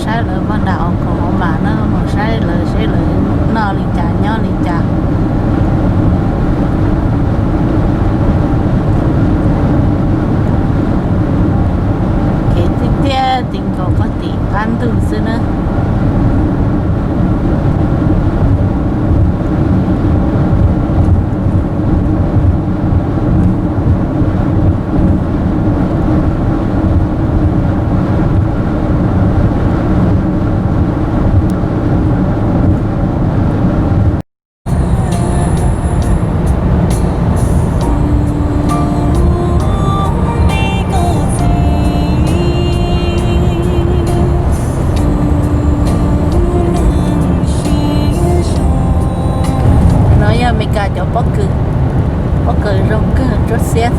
Saib lawv mus nram Oklahoma na, mus saib lawv seb lawv noj li cas nyob li cas. Kev tiaj tiaj ti nkaus puag tim qab ntug xwb na. No yog Amelikas cov pob kws, pob kws zoo kawg tsuab xiab.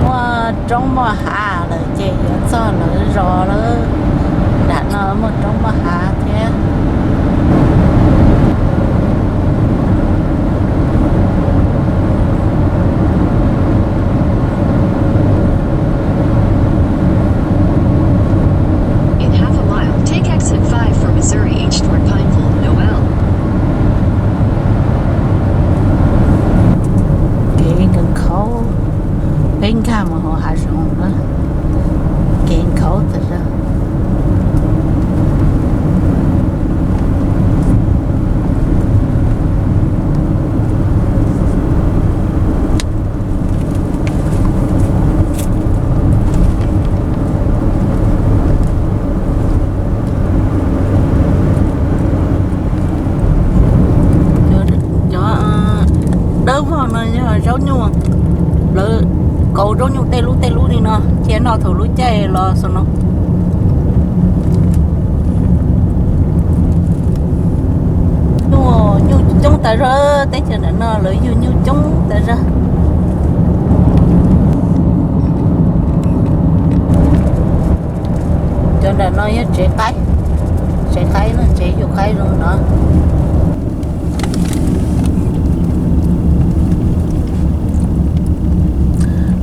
Muaj roob muaj hav lawm ces yuav txog lawv zos lawm. Nram no muaj roob muaj hav thiab. In half a mile, take exit five for Missouri H toward Pineville, Noel. Kev nkhaus, peb nkag mus hauv hav zoov na, kev nkhaus tas zog. Cov dawb vog no yog zaub nyuj, lawv kauv zaub nyuj tej lub tej lub li no thiab noj thaum lub caij los xwb no. Nyuj, nyuj coob tas zog, teb chaws ntawm no lawv yug nyuj coob tas zog. Cov nram no yog tsev qaib, tsev qaib no, tsev yug qaib zoo no.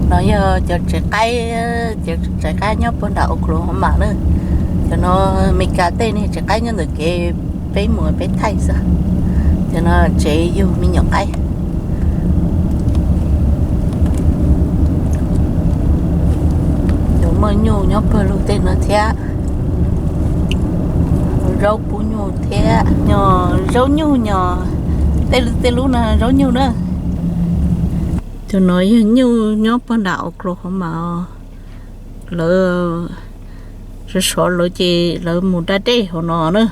No yog cov tsev qaib, cov tsev qaib nyob puag nram Oklahoma na. Cov no Amelikas tej niag tsev qaib nyob ntawm kev peb mus peb thaij xwb. Cov no tsev yug me nyuam qaib. Cov muaj nyuj nyob puag lug tej no thiab. Zaub pub nyuj thiab, zaub nyuj nyom, tej lub tej lub no zaub nyuj na. Cov no yog nyuj nyob puag nram Oklahoma os. Lawv sov sov lawv ces lawv mus da dej hauv no na.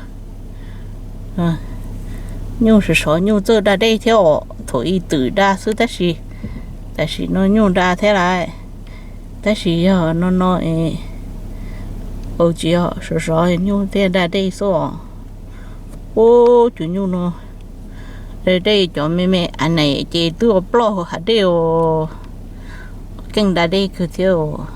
Nyuj sov sov nyuj txawj da dej thiab os, thaum ub twm da xwb tab sis tam sim no nyuj da thiab lawm. Tab sis yog no no es, tsis yog sov sov nyuj thiaj da dej xwb os. Ub, cov nyuj no da dej cov me me a ne ces twb ua ploj hauv hav dej os. Keej da dej kawg thiab os.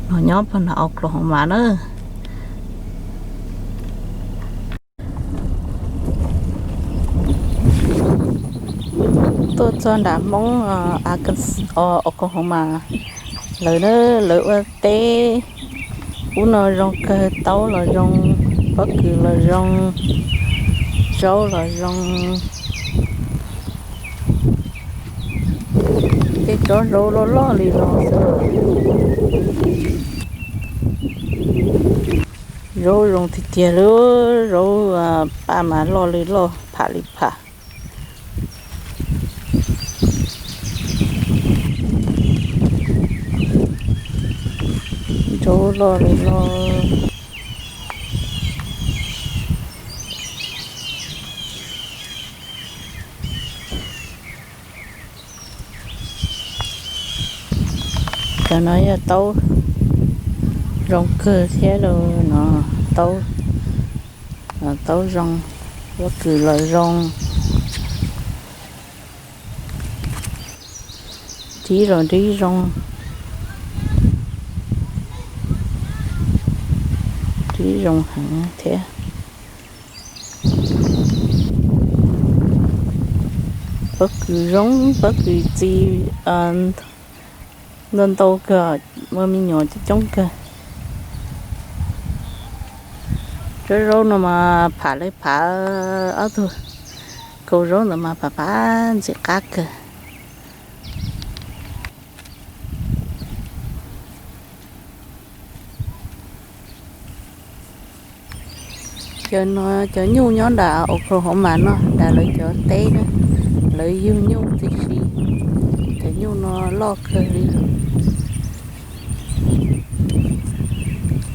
No nyob puag nram Oklahoma na. Tuaj txog nram Hmoob Oklahoma lawm na, lawv ua teb ub no zoo kawg, taub los zoo, pob kws los zoo, zaub los zoo. Tej tsob zaub loj loj li los xwb. Zaub zoo tiag tiag li, zaub paj mas loj li loj, pham li pham. Zaub loj li loj. Cov no yog taub zoo kawg thiab lauj no, taub, taub zoo, pob kws los zoo, dib los dib zoo, dib zoo heev thiab. Pob kws zoo, pob kws txi ntau ntau kawg, muaj me nyuam coob coob kawg. Tsob zaub no mas pham li pham, ob tug kaus zaub ntawd mas pham pham ntxim qab kawg. Cov no cov nyuj nyob nram Oklahoma no, nram lawv cov teb na, lawv yug nyuj tib si. Cov nyuj no loj kawg li.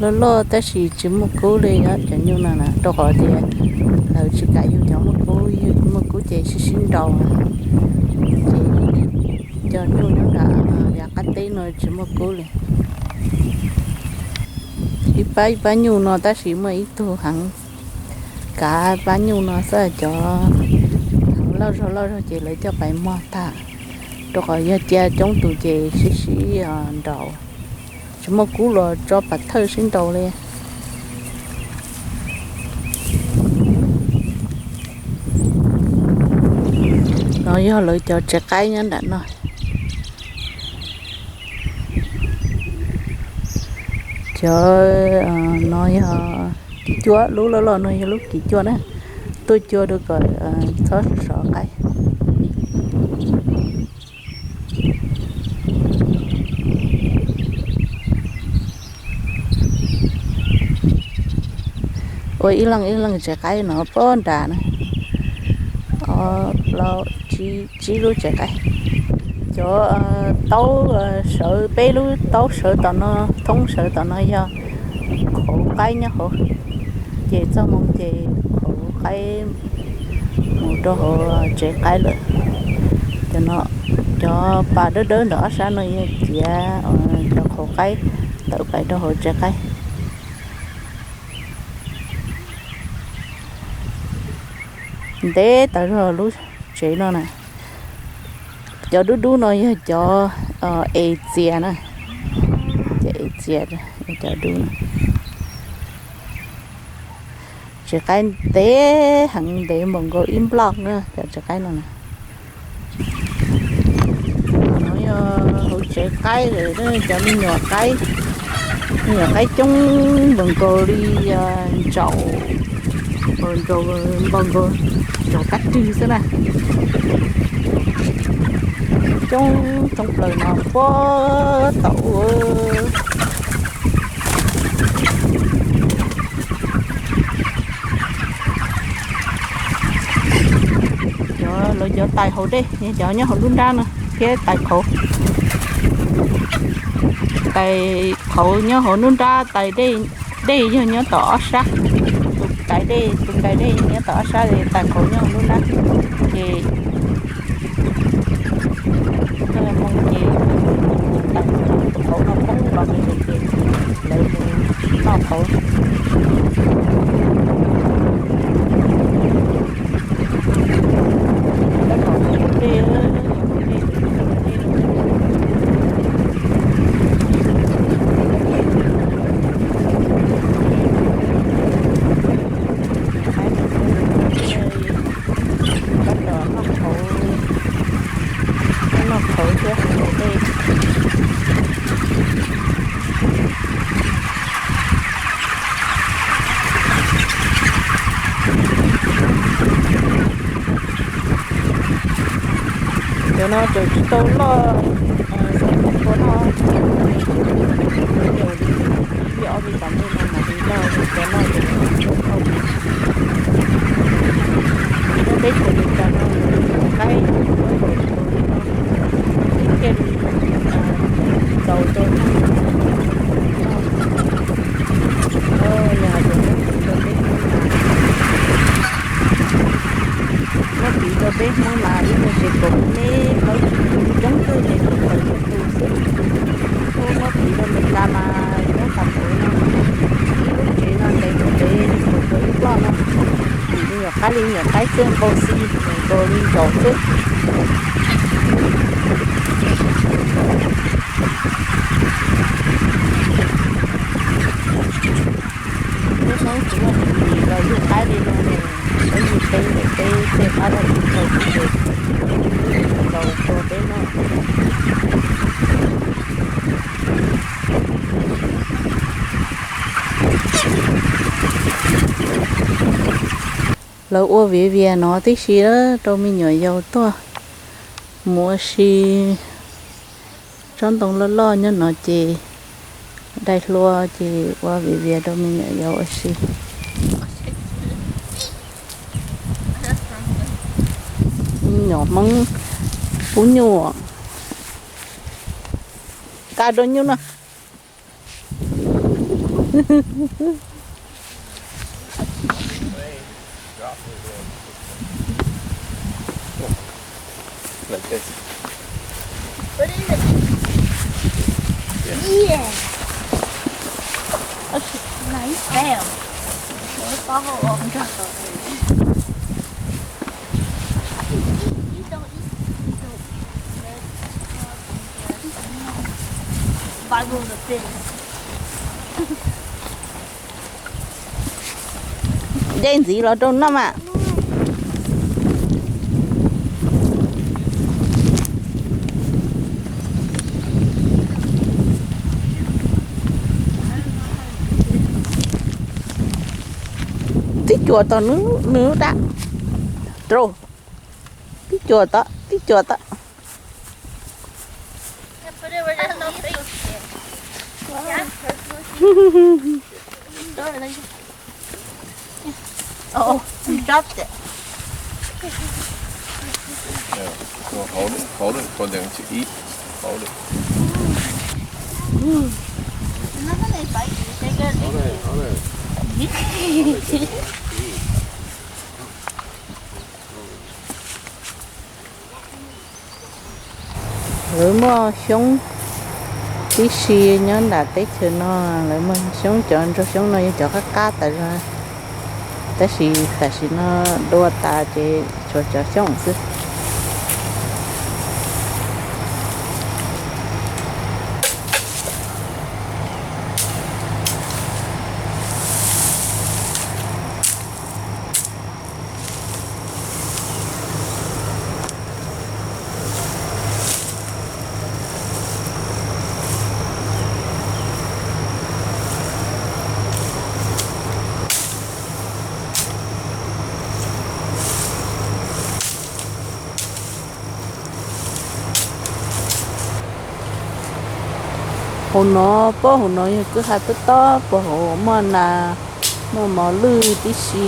Loj loj tab sis tsis muaj kub li os, cov nyuj no na, rau qhov tias lawv tsis kam yug cov muaj kub, yug muaj kub ces sib sib nraus. Ces cov nyuj nyob nram yav qab teb no tsis muaj kub li. Ib pab ib pab nyuj no tab sis muaj ib tug heev kav pab nyuj no xwb, cov heev loj zog loj zog ces lawv coj pais muag tag, rau qhov yog cia coob tus ces sib sib nraus, tsis muaj kub los tso pas thawj sib nraus li. No yog lawv cov tsev qaib nyob nram no. Cov no yog kiv cuab, lub loj loj no yog lub kiv cuab na, tuaj cua rau kom txhob sov qaib. Ua ib leej ib leej tsev qaib no puag nrad na, ob plaub tsib, tsib lub tsev qaib. Cov taub sawv, peb lub taub sawv tom no, thoob sawv tom no yog qhauv qaib nyob hauv, ces txoj hmoo ces qhauv qaib mus rau hauv tsev qaib lawm. Cov pas dawb dawb ntawm ob sab no yog ciav cov qhauv qaib tawm pais rau hauv tsev qaib. Ntev tas zog lub tsev no na. Cov dub dub no yog cov es txias na, cov es txias, cov dub no. Tsev qaib ntev heev, ntev npaum nkaus ib nploj na cov tsev qaib no na. No yog hauv tsev qaib lawm, cov me nyuam qaib, me nyuam qaib coob npaum nkaus li ntsaum, npaum nkaus ntsaum kab rwg xwb na. Coob coob plaws no puag tom ub. Cov lawv cov tais haus dej, cov nyob hauv nruab nrab no thiab tais qhauv. Tais qhauv nyob hauv nruab nrab, tais dej, dej yog nyob tom ob sab. Tus tais dej, tus tais dej nyob tom ob sab, tais qhauv nyob hauv nruab nrab. Ces moo ces tais qhauv no poob los mus ces lawv mus noj qhauv. Tab tom noj qhauv, noj qhauv thiab haus dej. Cov no tseem tsis tau loj, xyov puas tau noj. Ib ob peb tag ntej no mam li loj, cov loj ces tau. Nyob teb chaws Amelikas no qaib nyob nkaus li no, thiaj li txaus rau neeg noj. Yog hais tias muab piv rau peb Hmoob mas, muab piv rau peb Hmoob mas ib leeg tsev kaum me plaub tsib tug, coob xwb ces kaum tawm tus xwb. Muab piv rau Amelikas mas nyob tau pem no, ib lub tsev no ntev ntev kaum tau ib ploj no. Vim me nyuam qaib li me nyuam qaib xwb, npau xi nkaus li ntsaum xwb. Peb Hmoob tsis muaj tus nim los yug qaib li no ne, peb yug teb, peb tej qab los yug tau xwb ces Lawv ua viav vias no tib si rau me nyuam yaus tuaj mus ua si. Tsob ntoo loj loj nyob no ces dai hlua ces ua viav vias rau me nyuam yaus ua si. Me nyuam Hmoob ub nyuj, kaj dua nyuj no. Like this. Put it in the, yeah. Oh, shit. No, you fell. Well, it's all over. You dropped it. You don't eat, you don't Bible the fish. Dej ntxiv los rau noj mas. Tib cuam tom nws lub dab. Rau. Tib cuam tom, tib cuam tom. Oh, you dropped it. Yeah, so hold it, hold it for them to eat. Hold it. Hold it, hold it. Lawv muaj xyoob tib si nyob nram teb chaws no, lawv muaj xyoob, cov ntsuag xyoob no yog cov qab qab tas zog, tab sis tam sim no dua tas ces tshuav cov xyoob xwb. Hauv no, pob hauv no yog kwj ha tob tob, pob hauv muaj nas, muaj mos lwj tib si.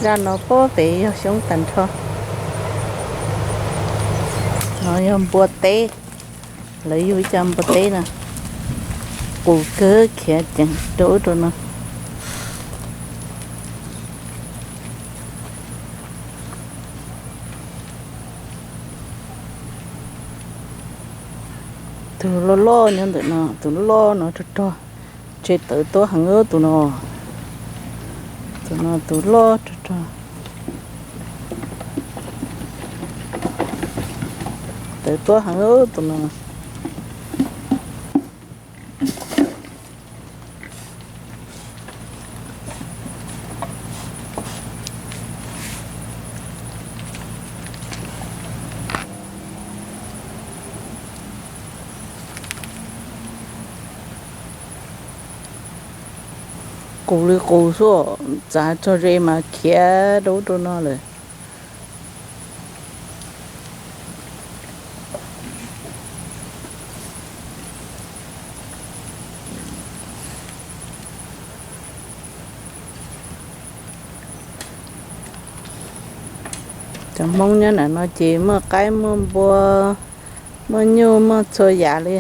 Zaj no pob pem yog xyoob tag nrho. No yog npua teb, lawv yug ib co npua teb no, qus kawg khiav ceev rau ub rau no. Tus loj loj nyob ntawm no, tus loj loj no rog rog, tsev tawv tuab heev tus no. Tus no tus loj rog rog, tawv tuab heev tus no. Qus li qus xwb, txav txog ze mas khiav rau ub rau no lawm. Cov Hmoob nyob nram no ces muaj qaib muaj npua, muaj nyuj muaj txhua yam li.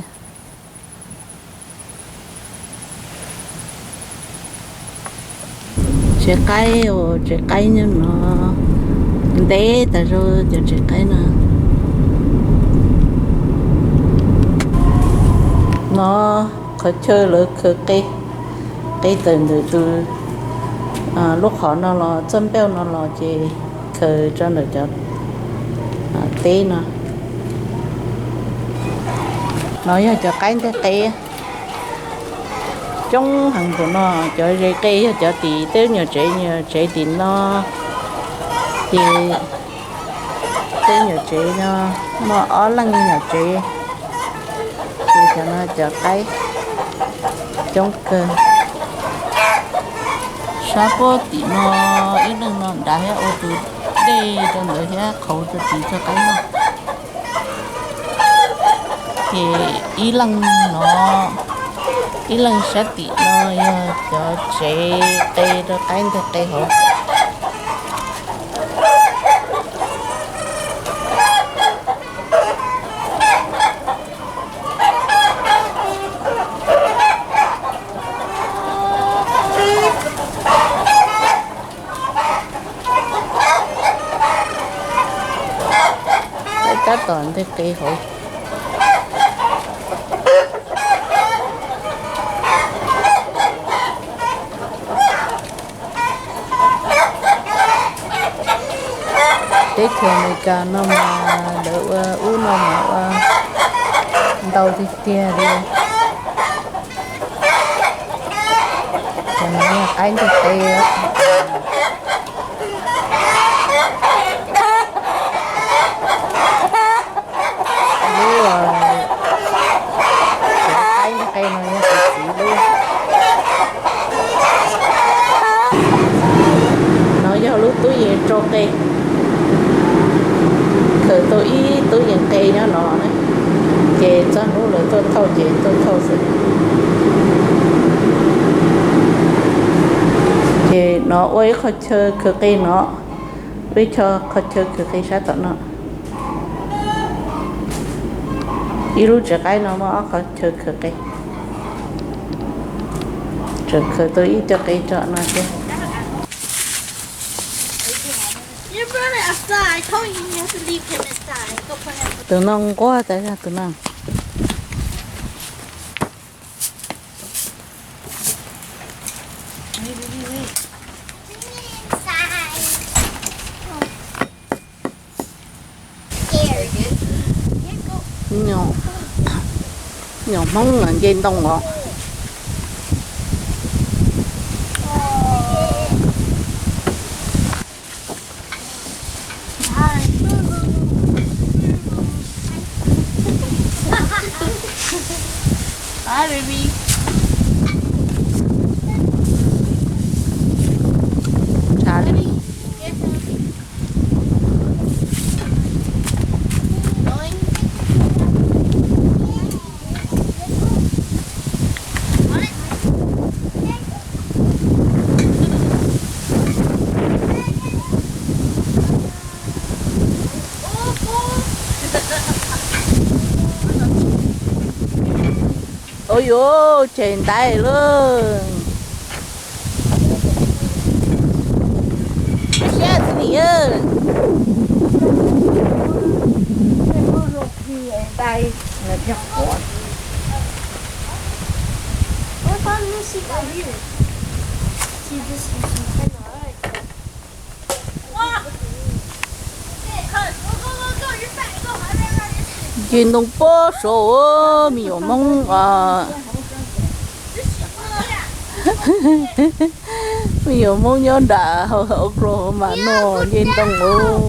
Tsev qaib, tsev qaib nyob no ntev tas zog cov tsev qaib no. No qhov chaw lawv khaws qe, qe tawm ntawm tus lub qhov no los txoj npauj no los ces khaws tso ntawm cov teb no. No yog cov qaib nteg qe coob heev npaum no, cov ze qe yog cov tim tej nyuag tsev nyuag tsev tim no ces Peb nyuam tsev no muaj ob leeg nyuam tsev, ces cov no cov qaib coob kawg. Sab puag tim no ib leeg no nrad thiab ua tus dej rau ntawd thiab qhauv rau tid txog qaib no. Ces ib leeg no, ib leeg sab tim no yog cov tsev qe rau qaib nteg qe hauv. Tab tom nteg qe hauv. Teb chaws Amelikas no mas lawv ua ub no mas ua ntau tiag tiag li. Cov no yog qaib nteg qe. Lub qaib nteg qe no yog tus txiv lub. No yog lub tub yees tsau qe. Khaws tau ib tub yees qe nyob no, ces txog hnub lawv tuaj thauj ces tuaj thauj xwb. Ces no ua ib qho chaw khaws qe no, ua ib qho chaw khaws qe sab tom no. Ib lub tsev qaib no muaj ob qho chaw khaws qe. Tseem khaws tau ib co qe tso no thiab. Tus no nquag tas zog tus no. Nyuam Hmoob no nce ntoo os. Ua yuav tsem ntais lawm. Siab txiv nim. Nce ntoo pob saud, me nyuam Hmoob, me nyuam Hmoob nyob nram Oklahoma no nce ntoo os.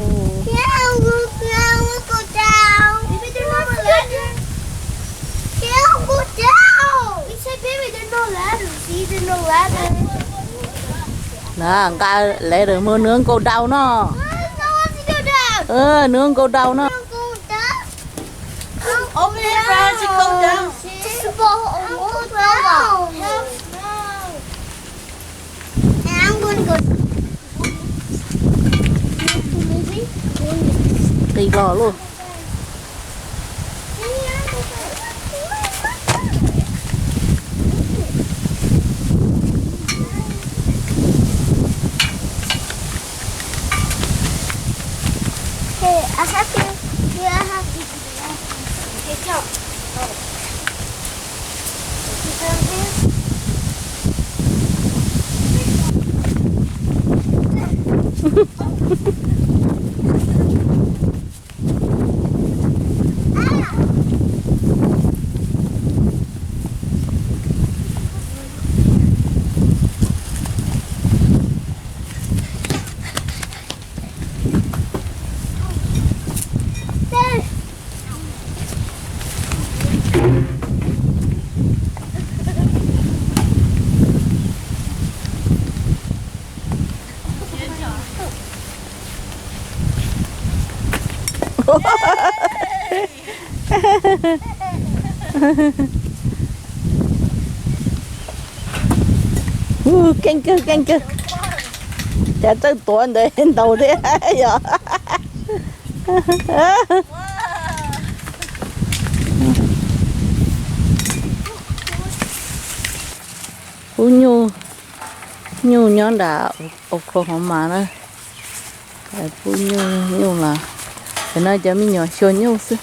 Na nqa ladder mus nws nkaus daus no. Nws nkaus daus no. Qis los lauj. Ua keej kawg, keej kawg. Cas txawj tuav ntawd ntau thiab yom. Pub nyuj, nyuj nyob nram Oklahoma na. Pub nyuj, nyuj los, ces no cov me nyuam xyuas nyuj xwb.